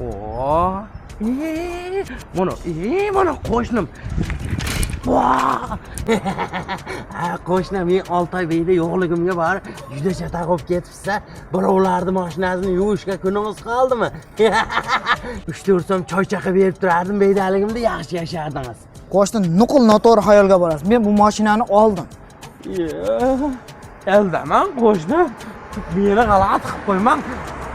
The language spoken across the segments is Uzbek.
O, mana, mana qo'shnim. Ha, qo'shnim, men 6 oy bu yerda yo'qligimga bor, juda chataq bo'lib ketibsiz. Birovlarni mashinasini yuvishga kuningiz qoldimi? 3-4 so'm choy chaqib berib turardim, bu yerdaligimda yaxshi yashardingiz. Qo'shni, nuqul noto'g'ri xayolga borasiz. Men bu mashinani oldim. Eldaman, qo'shni. Meni g'alati qilib qo'ymang.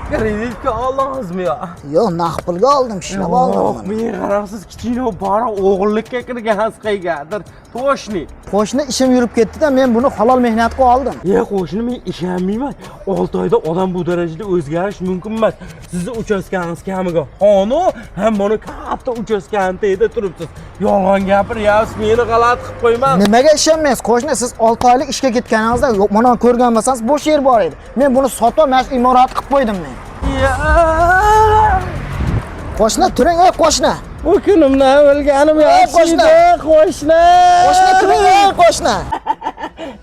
Kreditga oldingizmi yo? Yo'q, naqd pulga oldim, ishlab oldim Yo'q, buni. Men qarabsiz, kichkina bora o'g'illikka kirgansiz qaygadir. Toshni. Qo'shni, ishim yurib ketdi-da, men buni halol mehnat qilib oldim. Ye, qo'shni, men ishonmayman. 6 oyda odam bu darajada o'zgarish mumkin emas. Sizni uchastkangiz kamiga xonu, ham mana katta uchastkani tagida turibsiz. Yolg'on gapiryapsiz, meni g'alati qilib qo'ymang. Nimaga ishonmaysiz? Qo'shni, siz 6 oylik ishga ketganingizda mana ko'rgan bo'lsangiz, bo'sh yer bor edi. Men buni sotib, mana shu imorat qilib qo'ydim men. Ya. Qo'shni, turing, ey qo'shni. Bu kunimdan o'lganim Ey, yaxshi qo'shni. edi, qo'shni. Qo'shni, turing, ey qo'shni.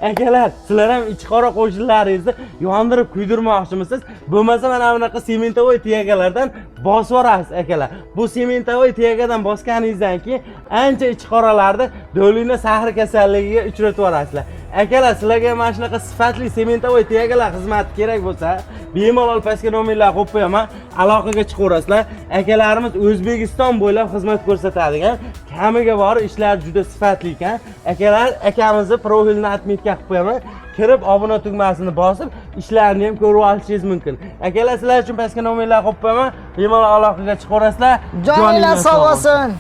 Akalar, sizlar ham ichiqora qo'shnilaringizni yondirib kuydirmoqchimisiz? Bo'lmasa mana bunaqa sementovoy tiyagalardan bosib yuborasiz, akalar. Bu sementovoy tiyagadan bosganingizdan keyin ancha ichiqoralarni do'lina sahri kasalligiga uchratib yuborasizlar. Akalar, sizlarga mana shunaqa sifatli sementovoy tiyagalar xizmati kerak bo'lsa, bemalol pastga nomerlar qo'yib qo'yaman, aloqaga chiqaverasizlar. Akalarimiz O'zbekiston bo'ylab xizmat ko'rsatadigan, kamiga borib ishlar juda sifatli ekan. Akalar, akamizni profilini отметка qilib qo'yaman. Kirib obuna tugmasini bosib, ishlarini ham ko'rib olishingiz mumkin. Akalar, sizlar uchun pastga nomerlar qo'yib qo'yaman. Bemalol aloqaga chiqaverasizlar. Joninglar sog' bo'lsin.